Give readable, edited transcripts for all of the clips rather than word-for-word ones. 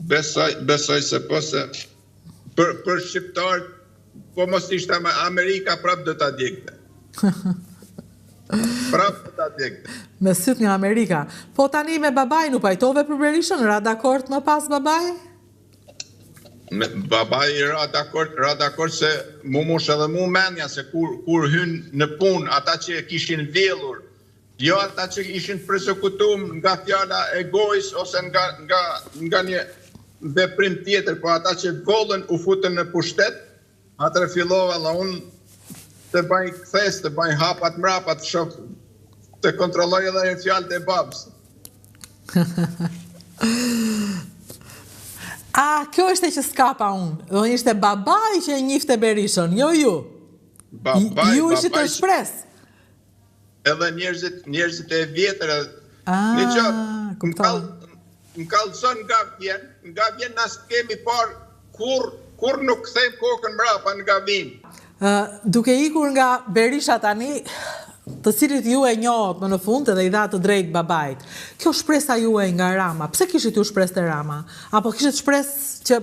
Besoj, besoj se po se për për shqiptarët po mos ishte Amerika prap do ta djegte. Prap do ta djegte. Me sytë nga Amerika. Po tani me babain u pajtove për Berishën, ra dakord më pas babai? Me babai ra dakord, ra dakord se m'u mush edhe mu mendja se kur kur hyn në punë ata që e kishin vjellur Jo ata që ishin të persekutum nga fjala e gojës ose nga nga nga një veprim tjetër, po ata që vollën u futën në pushtet, atëherë fillova dhe unë të baj kthesë, të baj hapat mrapa, të shoh, të kontrolloj edhe herë fjalët e babës. A, kjo ishte që s'kapa unë. Do ishte babai që e njifte Berishën, jo ju. Babai, ju ishit të shpresë. Edhe njerëzit, njerëzit e vjetër edhe ah, një gjë, më kall, më kallzon nga vjen, nga vjen na s'kemi parë kurr, kurr nuk kthejmë kokën mbrapa nga vim. Duke ikur nga Berisha tani, të cilit ju e njohët më në fund edhe i dha të drejtë babait. Kjo shpresa juaj nga Rama, pse kishit ju shpresë te Rama? Apo kishit shpresë që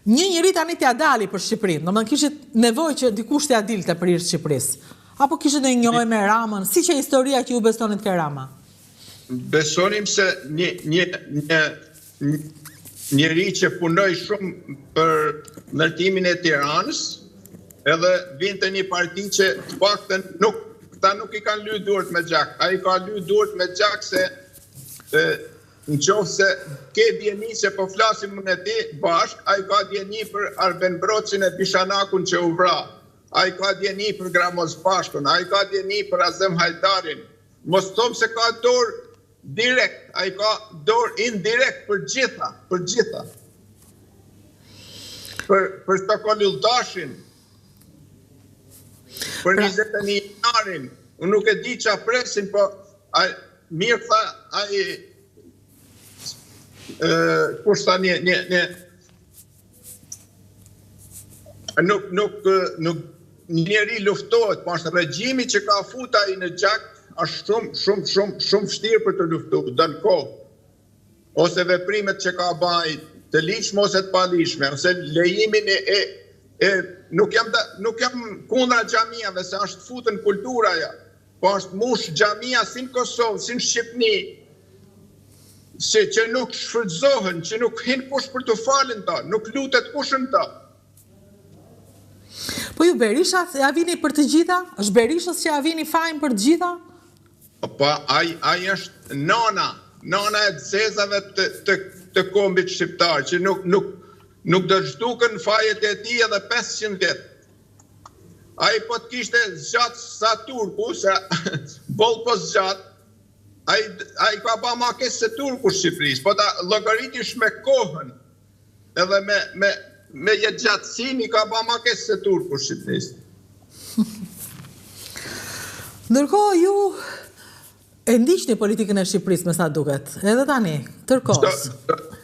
një njeri tani t'ia dali për Shqipërinë? Domethënë kishit nevojë që dikush t'ia dilte për hir të Shqipërisë. Apo kishit ndonjë njohje me Ramën? Si qe historia që ju besonit ke Rama? Besonim se një një një njeri që punoi shumë për ndërtimin e Tiranës, edhe vinte një parti që të paktën nuk këta nuk i kanë ly duart me gjak. Ai ka ly duart me gjak se e, në qoftë se ke dijeni se po flasim unë e ti bashkë, ai ka dijeni për Arben Brocin e Bishanakun që u vra. Ai ka dijeni për Gramoz Pashkun, ai ka dijeni për Azem Hajdarin, mos thom se ka dorë direkt, ai ka dorë indirekt për gjitha, për gjitha. Për për Sokol Olldashin, për 21 janarin, unë nuk e di ça presin, po ai mirë tha ai ë kush tha një një një Nuk, nuk, nuk, njeri luftohet, po është regjimi që ka fut ai në gjak, është shumë, shumë, shumë, shumë vështirë për të luftu, don kohë. Ose veprimet që ka ba ai, të ligjshme ose të paligjshme, ose lejimin e, e, e nuk jam, da, nuk jam kundra xhamiave, se është fut në kultura ja. Po është mush xhamia si në Kosovë, si në Shqipni, se që nuk shfrytëzohen, që nuk hin kush për t'u falë në to, nuk lutet kush në to. Po ju Berishës ia vini për të gjitha? Është Berishës që ia vini fajin për të gjitha? Po ai ai është nana, nana e të zezave të të të kombit shqiptar, që nuk nuk nuk do të zhduken fajet e tij edhe 500 vjet. Ai po të kishte zgjat sa turku, se boll po zgjat, ai ai ka ba ma keq se turku Shqipërisë, po ta llogaritish me kohën edhe me me me jetëgjatësinë i ka ba ma keq se turku Shqipërisë. Ndërkohë ju E ndiqni politikën e Shqipërisë me sa duket, edhe tani, tërë kohës.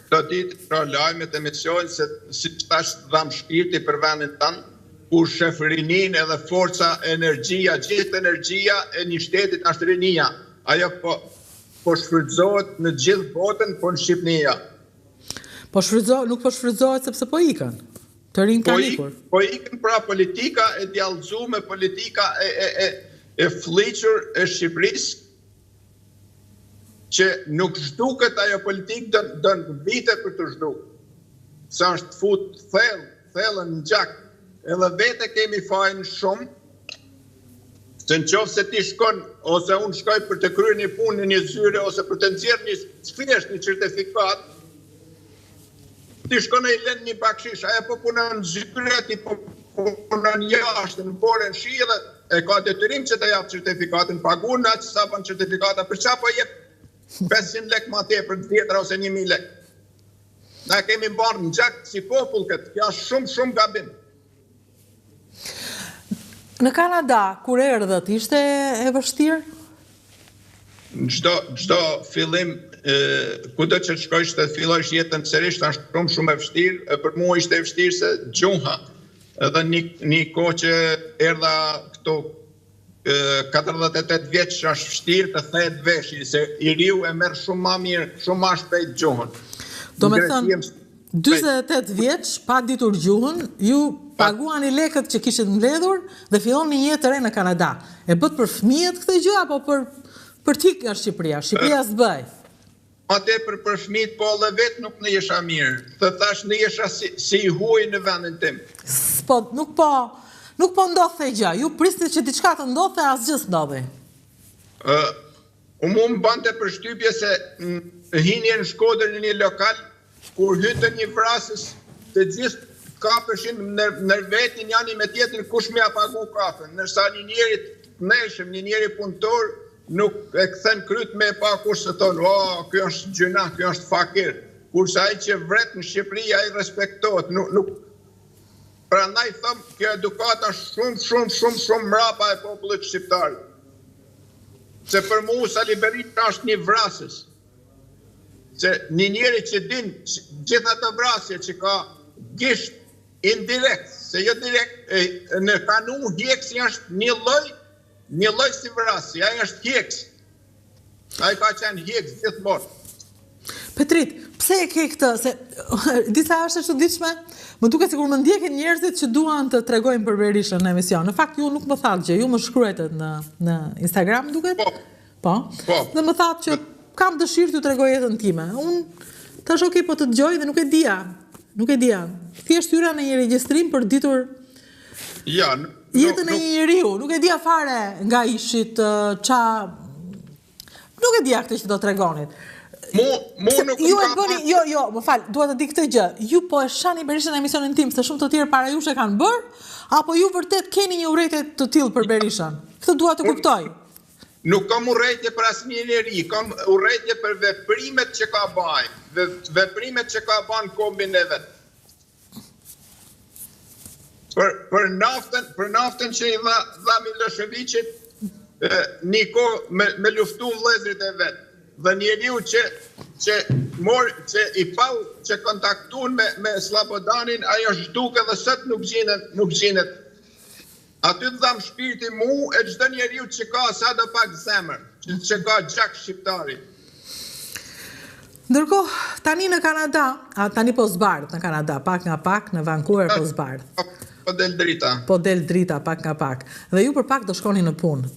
Çdo ditë shoh lajmet, emisionet se siç thash dham shpirti për vendin tënd, kur shef rininë edhe forca, energjia, gjithë energjia e një shtetit është rinia, ajo po po shfrytëzohet në gjithë botën, po në Shqipni jo. Po shfrytëzohet, nuk po shfrytëzohet sepse po ikën. Të rinjtë kanë ikur. Po ikën pra politika e djallëzume, politika e e e e flliqur e Shqipërisë që nuk zhduket ajo politikë don don vite për t'u zhduk. Se është fut thellë, thellë në gjak. Edhe vetë kemi fajin shumë se në qoftë se ti shkon ose unë shkoj për të kryer një punë në një zyre ose për të nxjerrë një thjesht një certifikatë, Ti shkon e i len një bakshish, ajo po punon në zyre, ti po punon jashtë, në borë, në shi dhe e ka detyrim që të japë certifikatën, pagun aq sa bën certifikata, për ça po jep 500 lek ma tepër të vjetra ose 1000 lek. Na kemi marrë në gjak si popull këtë, kjo është shumë shumë gabim. Në Kanada, kur erdhët, ishte e vështirë? Në çdo çdo fillim kudo që të shkojsh të fillojsh jetën sërish është shumë shumë e vështirë, e për mua ishte e vështirë se gjuha. Edhe një një kohë që erdha këtu 48 vjeç është vështirë të thehet veshi, se i riu e merr shumë ma mirë, shumë ma shpejt gjuhën. Do me thënë... 48 vjeç, pa ditur gjuhën, ju paguani lekët që kishit mbledhur dhe filloni një jetë të re në Kanada. E bëtë për fëmijët këtë gjë apo për për të ikë nga Shqipëria? Shqipëria s'bëhej. Ma tepër për fëmijët, po edhe vetë nuk ndihesha mirë. Të thash ndihesha si, si i huaj në vendin tim. Po, nuk po nuk po ndodhte gjë. Ju prisnit që diçka të ndodhte, asgjë s'ndodhi. Ë, U mu më bante përshtypje se hinje në Shkodër në një lokal, kur hynte një vrasës, të gjithë kapeshin nër veti njani me tjetrin kush me ia pagu kafen, ndërsa një njeri të ndershëm, një njeri punëtor nuk e kthen kryt me e pa kush se thonë, o, ky është gjynah, ky është fakir. Kurse ai që vret në Shqipëri, ai respektohet, nuk, nuk Prandaj them, kjo edukata është shumë, shumë, shumë, shumë mrapa e popullit shqiptar. Se për mu Sali Berisha është një vrasës. Se një njeri që din gjithë ato vrasje që ka gisht indirekt, se jo direkt, e, në kanun hjeksi është një lloj, një lloj si vrasësi, ai është hjeks. Ai ka qenë hjeks gjithmonë. Petrit, pse e ke këtë? Se disa është e çuditshme, më duket sikur më ndjekin njerëzit që duan të tregojnë për Berishën në emision. Në fakt ju nuk më thatë gjë, ju më shkruajtët në në Instagram, duket? Po. Po. Po. Dhe më thatë që kam dëshirë t'ju tregoj jetën time. Unë thash ok, po të dëgjoj dhe nuk e dija. Nuk e dija. Thjesht hyra në një regjistrim për ditur Ja, jetën e një njeriu, nuk e dija fare nga ishit, ça Nuk e dija këtë që do tregonit. Mu, mu nuk ju e bëni, jo, jo, më fal, dua të di këtë gjë. Ju po e shani Berishën në emisionin tim, se shumë të tjerë para jush e kanë bërë, apo ju vërtet keni një urrejtje të tillë për Berishën? Këtë dua të kuptoj. Nuk kam urrejtje për asnjë njeri, kam urrejtje për veprimet që ka ba, veprimet që ka ba në kombin e vet. Për, për naftën, për naftën që i dha, dha Milosheviqit, një kohë me, me luftu vëllezërit e vet. Dhe njeriu që që mor që i pau që kontaktun me me Sllobodanin, ai është zhduk edhe sot nuk gjinet, nuk gjinet. Aty të dham shpirti mu e çdo njeriu që ka sado pak zemër, që, që ka gjak shqiptari. Ndërkohë, tani në Kanada, a tani po zbardh në Kanada, pak nga pak në Vancouver po zbardh. Po del drita. Po del drita pak nga pak. Dhe ju për pak do shkoni në punë.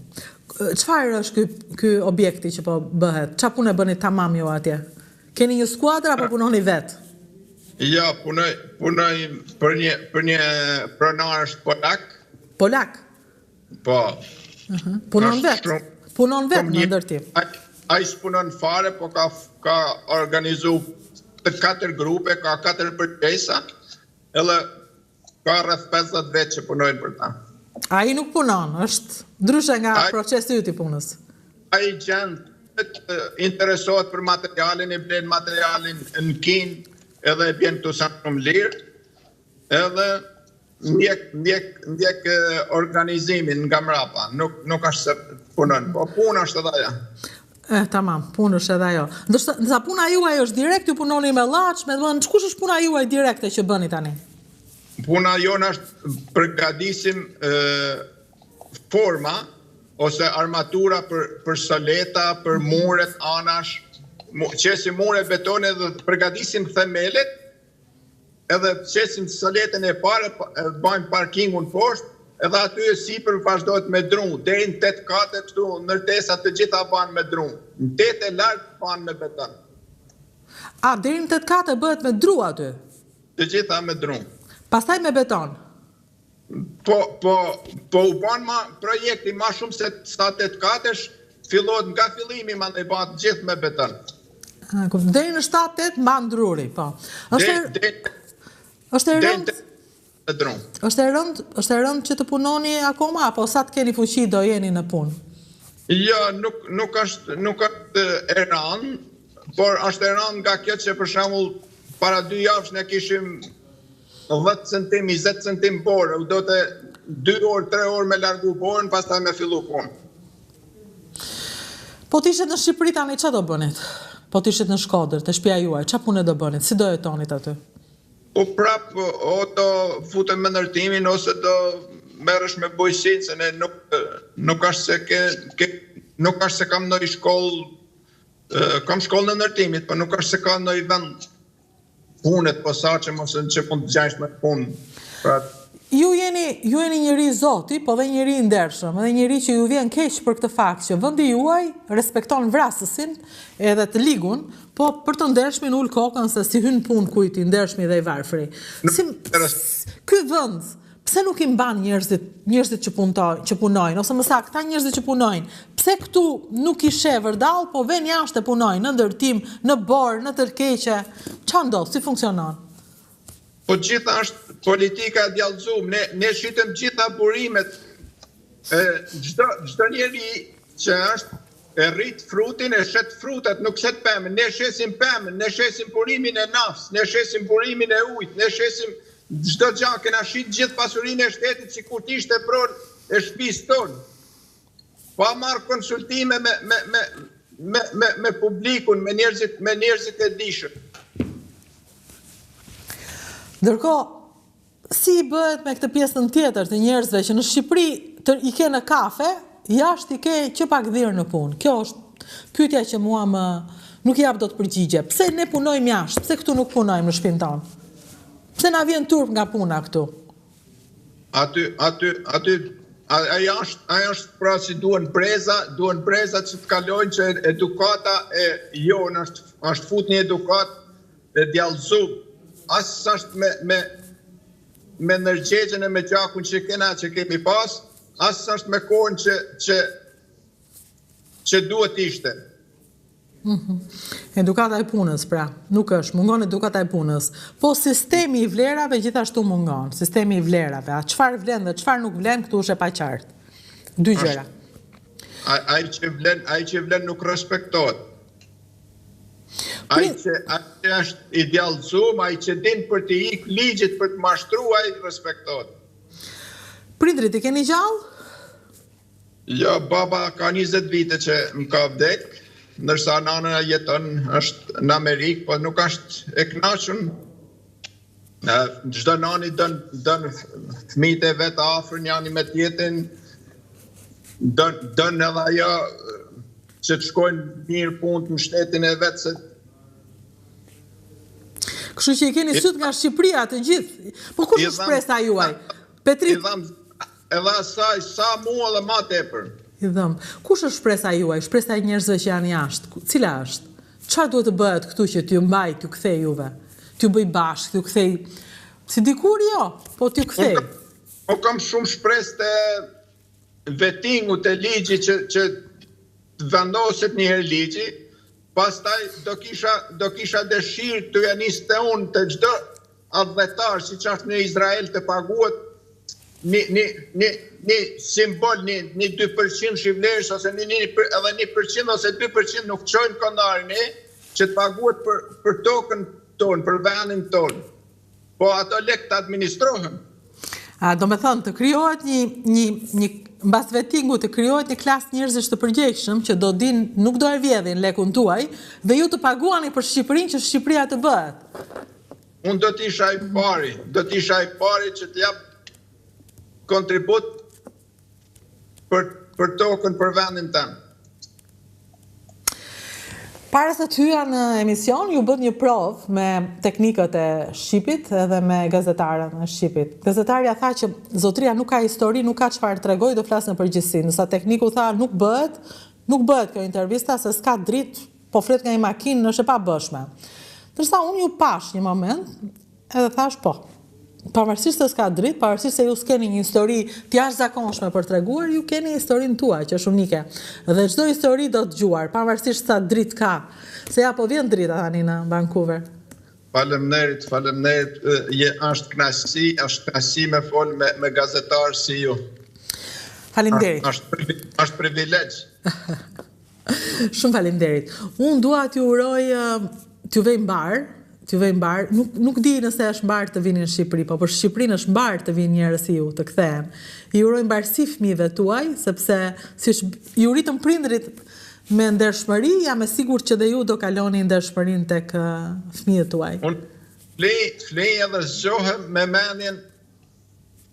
Çfarë është ky ky objekti që po bëhet? Ça pune bëni tamam ju atje? Keni një skuadër apo punoni vetë? Jo, punoj punoj për një për një pronar është polak. Polak. Po. Punon vetë. Punon vetë në ndërtim. Ai s'punon fare, po ka ka organizu të katër grupe, ka katër përgjegjësa, edhe ka rreth 50 vetë që punojnë për ta. Ai nuk punon, është ndryshe nga procesi yt i punës. Ai gjen interesohet për materialin, e blen materialin në Kinë, edhe e bjen këtu sa shumë lirë, edhe ndjek ndjek ndjek organizimin nga mrapa, nuk nuk është se punon, po punë është edhe ajo. Eh, tamam, punë është edhe ajo. Ndërsa, ndërsa puna juaj është direkt, ju punoni me llaç, me domethënë, kush është puna juaj direkte që bëni tani? Puna jonë është përgatisim e, forma ose armatura për për soleta, për muret anash, qesim mure betone dhe përgatisim themelet Edhe qesim soletën e parë, bajmë parkingun poshtë, edhe aty e sipër vazhdohet me dru, deri në 8 kate këtu ndërtesat të gjitha bahen me dru. Në 8 e lart bahen me beton. A, deri në 8 kate bëhet me dru aty? Të gjitha me dru. Pastaj me beton? Po, po, po u ban ma projekti ma shumë se sa 8 katesh, fillohet nga fillimi ma ne bahet gjithë me beton. Deri në 7-8 mban druri, po. Është de, është e rëndë. Me dru. Është e rëndë, është e rëndë që të punoni akoma apo sa të keni fuqi do jeni në punë? Jo, nuk nuk është nuk është e rëndë, por është e rëndë nga kjo që për shembull para dy javësh ne kishim 10 centim, 20 centim borë, u dote 2 orë, 3 orë me largu borën, pastaj me fillu punë. Po të ishit në Shqipëri tani, ça do bënit? Po të ishit në Shkodër, te shtëpia juaj, ça pune do bënit? Si do jetonit aty? Po prap, o do futem me ndërtimin, ose do merresh me bujqësinë, se ne nuk, nuk është se ke, ke, nuk është se kam ndonjë shkollë, kam shkollën e ndërtimit, po nuk është se ka ndonjë vend. punë të posaçëm ose që mund të gjesh me punë. Pra, Ju jeni, ju jeni njeri i zoti, po dhe njeri i ndershëm, dhe njeri që ju vjen keq për këtë fakt që vendi juaj respekton vrasësin edhe të ligun, po për të ndershmin ul kokën se s'i hyn punë kujt i ndershmi dhe i varfri. Si, ky vend, pse nuk i mban njerëzit, njerëzit që puntojnë, që punojnë, ose më saktë, këta njerëzit që punojnë, pse këtu nuk i sheh vërdall, po ven jashtë e punojnë, në ndërtim, në borë, në të keqe, ça ndodh, si funksionon? Po gjitha është politika e djallëzume, ne ne shitëm gjitha burimet e çdo çdo njeri që është e rrit frutin e shet frutat, nuk shet pemën, ne shesim pemën, ne shesim burimin e naftës, ne shesim burimin e ujit, ne shesim çdo gjë, kena shit gjithë pasurinë e shtetit sikur të ishte pronë e shtëpisë tonë. Pa marrë konsultime me me me me me me publikun, me njerëzit, me njerëzit e dijshëm. Ndërkohë, si i bëhet me këtë pjesën tjetër të njerëzve që në Shqipëri të, i ke në kafe, jashtë i ke që pa gdhirë në punë. Kjo është pyetja që mua më nuk i jap dot përgjigje. Pse ne punojmë jashtë? Pse këtu nuk punojmë në shpinë tonë? Pse na vjen turp nga puna këtu? Aty, aty, aty, ajo është, ajo është pra si duhen breza, duhen breza që të kalojnë që edukata e jonë është, është fut një edukatë e djallëzum, as s'është me, me, me ndërgjegjen e me gjakun që kena që kemi pas, as s'është me kohën që, që, që duhet ishte. Mhm. Edukata e punës, pra, nuk është, mungon edukata e punës. Po sistemi i vlerave gjithashtu mungon, sistemi i vlerave. A çfarë vlen dhe çfarë nuk vlen, këtu është e paqartë. Dy gjëra. Ai që vlen, ai që vlen nuk respektohet. Ai që, ai që është i djallëzum, ai që din për t'i ik ligjit, për të mashtru, ai respektohet. Prindrit i keni gjallë? Jo, baba ka 20 vite që më ka vdek, ndërsa nana jeton është në Amerikë, po nuk është e kënaqur. Çdo nanë i don don fëmijët e vet afër njani me tjetrin. Don don edhe ajo që të shkojnë mirë punët në shtetin e vet se Kështu që i keni sytë nga Shqipëria të gjithë. Po kush është shpresa juaj? Petrit. I dham Edhe asaj sa mua dhe ma tepër. I dhëmb. Kush është shpresa juaj, shpresa e njerëzve që janë jashtë? Cila është? Çfarë duhet të bëhet këtu që t'ju mbajë, t'ju kthejë juve? T'ju bëjë bashkë, t'ju kthejë si dikur jo, po t'ju kthejë. Unë kam shumë shpresë te vetingu, te ligji që që të vendoset një herë ligji, pastaj do kisha do kisha dëshirë t'ia nis te unë te çdo atdhetar siç është në Izrael të paguhet një një një një simbol një një 2% i vlerës ose një një edhe 1% ose 2% nuk çojmë kandare ne që të paguhet për për tokën tonë, për vendin tonë. Po ato lekë të administrohen. A, domethënë, të krijohet një, një, një, mbas vetingut të krijohet një klasë njerëzish të përgjegjshëm që do din, nuk do e vjedhin lekun tuaj dhe ju të paguani për Shqipërinë që Shqipëria të bëhet. Unë do të isha i pari, do të isha i pari që të jap kontribut për për tokën, për vendin tem. Para se të hyja në emision, ju bëtë një provë me teknikët e Shqipit edhe me gazetarën e Shqipit. Gazetarja tha që zotria nuk ka histori, nuk ka çfarë tregojë, do flasë në përgjithësi. Ndërsa tekniku tha nuk bëhet, nuk bëhet kjo intervista se s'ka dritë, Po flet nga një makinë, është e pabëshme. Ndërsa unë ju pashë një moment, edhe thashë po. Pavarësisht se s'ka dritë, pavarësisht se ju s'keni një histori të jashtëzakonshme për treguar, ju keni historinë tuaj që është unike. Dhe çdo histori do dëgjuar, pavarësisht sa dritë ka. Se ja po vjen drita tani në Vancouver. Faleminderit, faleminderit. Je është kënaqësi, është kënaqësi me fol me me gazetar si ju. Faleminderit. Është është privilegj. Shumë faleminderit. Unë dua t'ju uroj t'ju vejë mbarë, t'ju vejë mbarë. Nuk nuk di nëse është mbarë të vini në Shqipëri, po për Shqipërinë është mbarë të vinë njerëz si ju, të kthehen. I uroj mbarësi fëmijëve tuaj, sepse siç ju rritën prindërit me ndershmëri, jam e sigurt që dhe ju do kaloni ndershmërinë tek fëmijët tuaj. Unë flej, flej edhe zgjohem me mendjen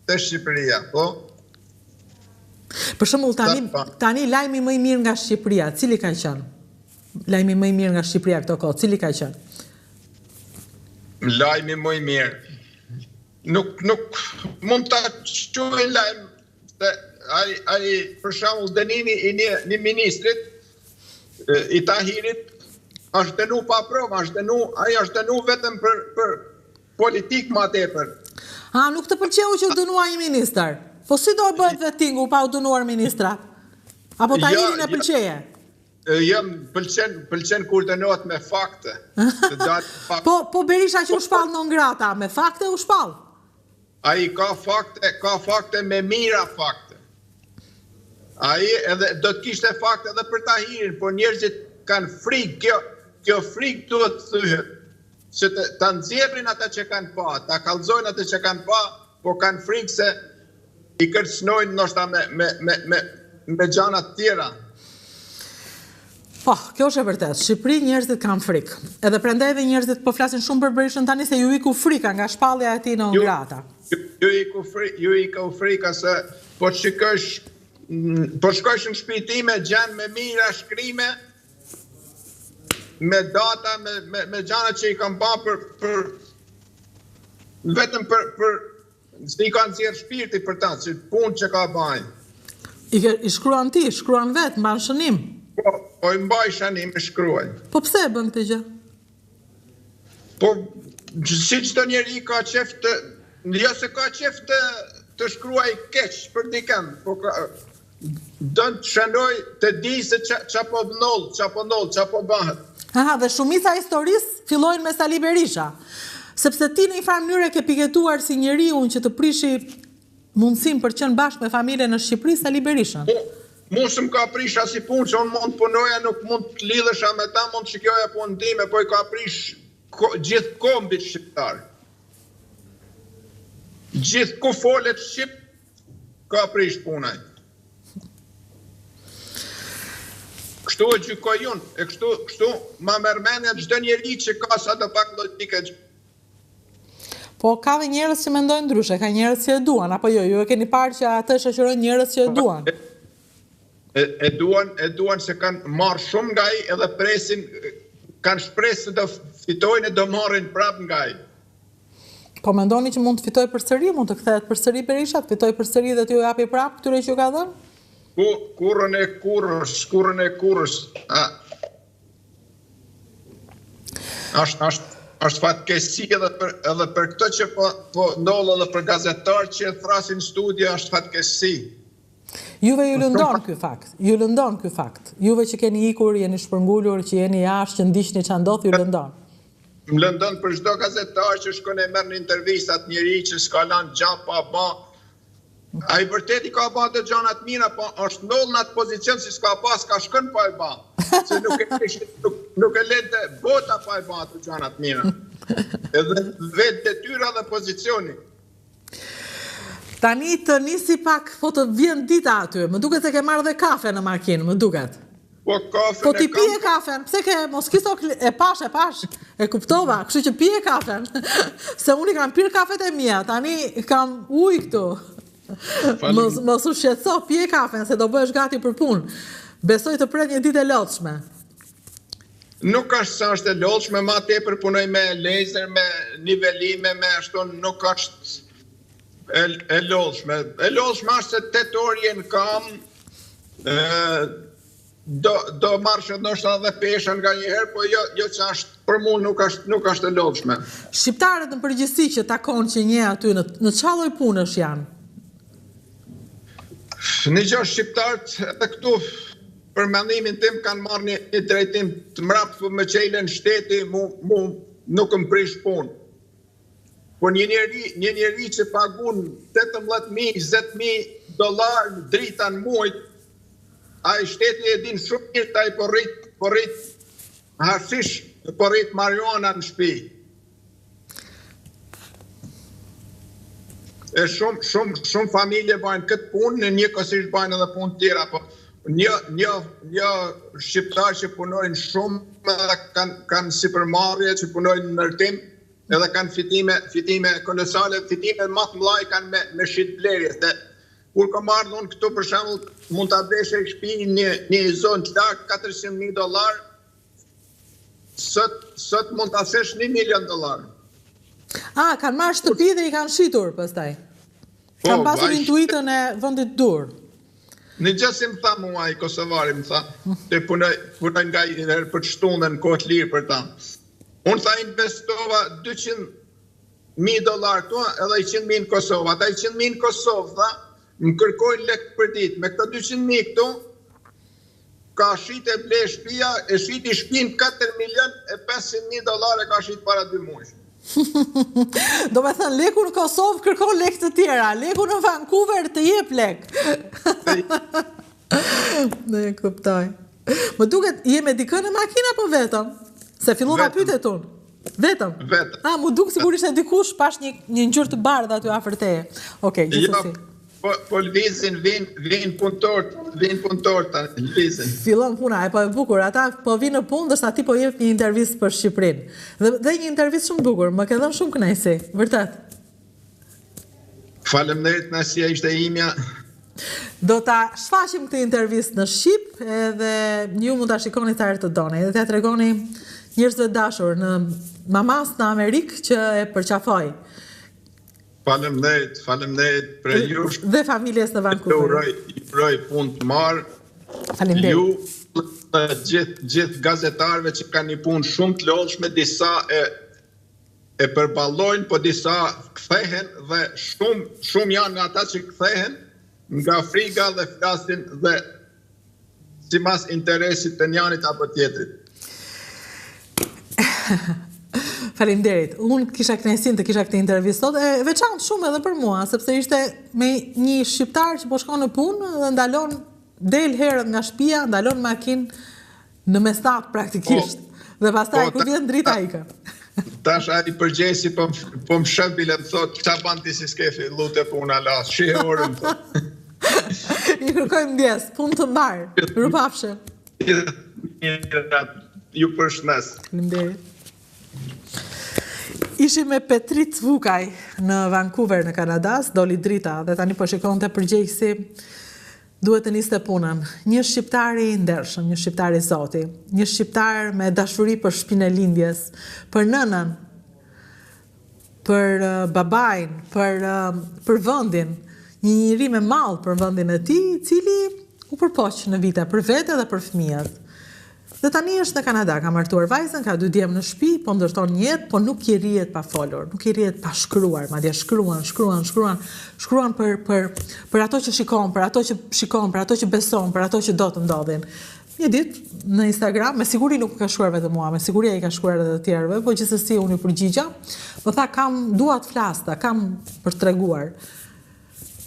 Te Shqipëria, po? Për shembull tani tani lajmi më i mirë nga Shqipëria, cili ka qenë? Lajmi më i mirë nga Shqipëria këto kohë, cili ka qenë? Lajmi më i mirë. Nuk nuk mund ta quaj lajm se ai ai për shembull dënimi i një një ministrit i Tahirit është dënu pa prova, është dënu, ai është dënu vetëm për për politikë ma tepër. Ha, nuk të pëlqeu që u dënua një ministër. Po si do bëhet vettingu pa u dënuar ministrat? Apo jo, Tahirin e jo. pëlqeje? Jo, më pëlqen, pëlqen kur dënohet me fakte. Të dalë fakte. Po, po Berisha që u shpall non grata, me fakte u shpall. Ai ka fakte, ka fakte me mijëra fakte. Ai edhe do të kishte fakte edhe për Tahirin, por njerëzit kanë frikë, kjo kjo frikë duhet të thyhet. Që të, ta nxjerrin ata që kanë pa, ta kallzojnë ata që kanë pa, po kanë frikë se i kërcënojnë ndoshta me me me me me gjana të tjera. Po, kjo është e vërtetë. Shqipëri njerëzit kanë frikë. Edhe prandaj edhe njerëzit po flasin shumë për Berishën tani se ju iku frika nga shpallja e tij non grata. Ju, ju iku frika, ju iku frika se po të shikosh po shkosh në shtëpi time gjen me mijëra shkrime me data me me me gjana që i kam ba për për vetëm për për Se i ka nxjerrë shpirti për ta, që punë që ka ba ai. I, ke, i shkruan ti, shkruan vetë, mban shënim. Po, po i mbaj shënim e shkruaj. Po pse e bën këtë gjë? Po, si çdo njeri ka qef të, jo se ka qef të, të shkruaj keq për dikënd, po ka, Don të shënoj të di se ça ça po ndodh, ça po ndodh, ça po bëhet. Aha, dhe shumica e historisë fillojnë me Sali Berisha. Sepse ti në një farë mënyre ke piketuar si njeriun që të prishi mundësinë për të qenë bashkë me familjen në Shqipëri, Sali Berishën. Po, mu s'më ka prish asnjë punë, se unë mund të punoja, nuk mund të lidhesha me ta, mund të shikoja punën time, po i ka prish ko, gjithë kombit shqiptar. Gjithë ku folet shqip, Ka prish punë ai. Kështu e gjykoj unë, e kështu, kështu ma merr mendja çdo njeri që ka sado pak logjikë. Po ka dhe njerëz që mendojnë ndryshe, ka njerëz që e duan, apo jo, ju e keni parë që atë e shoqërojnë njerëz që e duan. E, e duan, e duan se kanë marrë shumë nga ai edhe presin, kanë shpresë se do fitojnë e do marrin prapë nga ai. Po mendoni që mund të fitojë përsëri, mund të kthehet përsëri Berisha, të fitojë përsëri dhe t'ju japi prapë këtyre që ju ka dhënë? Ku, kurrën e kurrës, kurrën e kurrës. A, është, është, është fatkeqësi edhe për, edhe për këtë që po, po ndodh edhe për gazetarët që e thrasin studio, është fatkeqësi. Juve ju lëndon ky fakt, ju lëndon ky fakt. Juve që keni ikur, jeni shpërngulur, që jeni jashtë, që ndiqni ça ndodh, ju lëndon. Më lëndon për çdo gazetar që shkon e merr në intervistë atë njeri që s'ka lanë gja pa ba. Ai vërtet i ka ba do gjana të mira, po është ndodhë në atë pozicion si s'ka pas, ka shkon pa e ba. Se nuk e, nuk, nuk e lente bota pa e ba ato gjana të mira. Edhe vetë detyra dhe pozicioni. Tani të nisi pak, po të vjen dita aty, më duket se ke marrë dhe kafe në makinë, më duket. Po kafen Po ti pije kafen, pse ke, mos kiso, e pash, e pash, e kuptova, kështu që pije kafen, se unë i kam pirë kafet e mia, tani kam ujë këtu. Mos, mos u shqetëso, pije kafen, se do bëhesh gati për punë. Besoj të pret një ditë e lodhshme. Nuk është se është e lodhshme, ma tepër punoj me laser, me nivelime, me ashtu nuk është e, e lodhshme. E lodhshme është se 8 orë je në kam, e, do do marrësh ndoshta edhe pesha nganjëherë, po jo jo që është për mua nuk është nuk është e lodhshme. Shqiptarët në përgjithësi që takon që njeh aty në në çfarë lloj punësh janë? Në gjë shqiptarët edhe këtu Për mendimin tim kanë marrë një, një drejtim të mrapsht po me çelën shteti mu, mu nuk më prish punë. Po një njeri, një njeri që pagun 18.000, 20.000 dollar drita në muaj, ai shteti e din shumë mirë të ai po rrit, po rrit hashish, po rrit marijuana në shtëpi. E shumë, shumë, shumë familje bajnë këtë punë, në njëkohësisht bajnë edhe punë tjera, po një, një, një shqiptar që punojnë shumë edhe kanë, kanë sipërmarrje që punojnë në ndërtim, edhe kanë fitime, fitime kolosale, fitime më të mëdha kanë me, me shitblerje, se kur kam ardhur unë këtu për shembull, mund ta bleshe shtëpi në një zonë të lartë 400.000 dollar, Sot, sot mund ta shesh 1 milion dollar. Ah, kanë marrë shtëpi dhe i kanë shitur pastaj. Po, kanë pasur intuitën e vendit të duhur. Një gjë si më tha mua ai kosovari më tha, të punoj punoj nganjëherë për të shtunën në kohë të lirë për ta. Unë tha investova 200 mijë dollarë këtu edhe 100 mijë në Kosovë. Ata 100 mijë në Kosovë tha, më kërkojnë lek për ditë. Me këto 200 mijë këtu ka shit e ble shpia, e shiti shpinë 4 milion e 500 mijë dollarë e ka shit para 2 muajsh. Do me thënë, leku në Kosovë kërkon lek të tjera, leku në Vancouver të jep lek. Në e kuptoj. Më duket, je me dikë në makinë apo vetëm? Se fillova pyetjet unë. Vetëm? Vetëm. A, m'u duk sikur ishte dikush, pashë një, një ngjyrë të bardhë aty afër teje. Okej, jo, gjithsesi. Po, po lvizin, vin, vin punëtorët, vin punëtorët tani, lvizin. Fillon puna, e po e bukur, ata po vinë në punë, ndërsa ti po jep një intervistë për Shqipërinë. Dhe, dhe një intervistë shumë të bukur, më ke dhënë shumë kënaqësi, vërtet. Faleminderit, kënaqësia ishte imja. Do ta shfaqim këtë intervistë në shqip edhe ju mund ta shikoni sa herë të doni dhe t'ia tregoni njerëzve të dashur në mamasë në Amerikë që e përqafoj. Faleminderit, faleminderit prej jush. Dhe familjes në Vancouver. Ju uroj, ju uroj punë të mbarë. Faleminderit. Ju dhe gjithë gjithë gazetarëve që kanë një punë shumë të lodhshme, disa e e përballojnë, po disa kthehen dhe shumë shumë janë nga ata që kthehen nga friga dhe flasin dhe sipas interesit të njanit apo tjetrit. Faleminderit. Unë kisha kënaqësinë të kisha këtë intervistë sot, e veçantë shumë edhe për mua, sepse ishte me një shqiptar që po shkon në punë dhe ndalon del herët nga shtëpia, ndalon makinë në mesnatë praktikisht. Po, dhe pastaj po, kur vjen drita ikën. Tash ai përgjegjësi po po më sheh bile më thotë, "Çfarë ban ti si s'ke fillu te puna la, shihe orën." I kërkojmë ndjesë, punë të mbarë. Mirupafshim. Ju përshëndes. Faleminderit. Ishim me Petrit Vukaj në Vancouver në Kanada, doli drita dhe tani po shikonte përgjegjësi Duhet të niste punën. Një shqiptar i ndershëm, një shqiptar i zoti, një shqiptar me dashuri për shpinë e lindjes, për nënën, për babain, për për vendin, një njeri me mall për vendin e tij, i cili u përpoq në vite për vete dhe për fëmijët. Dhe tani është në Kanada, ka martuar vajzën, ka dy djem në shtëpi, po ndërton një jetë, po nuk i rrihet pa folur, nuk i rrihet pa shkruar, madje shkruan, shkruan, shkruan, shkruan për për për ato që shikon, për ato që shikon, për ato që beson, për ato që do të ndodhin. Një ditë në Instagram, me siguri nuk ka shkruar vetëm mua, me siguri ai ka shkruar edhe të tjerëve, po gjithsesi unë iu përgjigja, më tha kam dua të flas, tha, kam për të treguar.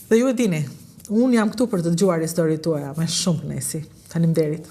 Dhe ju e dini, unë jam këtu për të dëgjuar historitë tuaja me shumë kënaqësi. Faleminderit.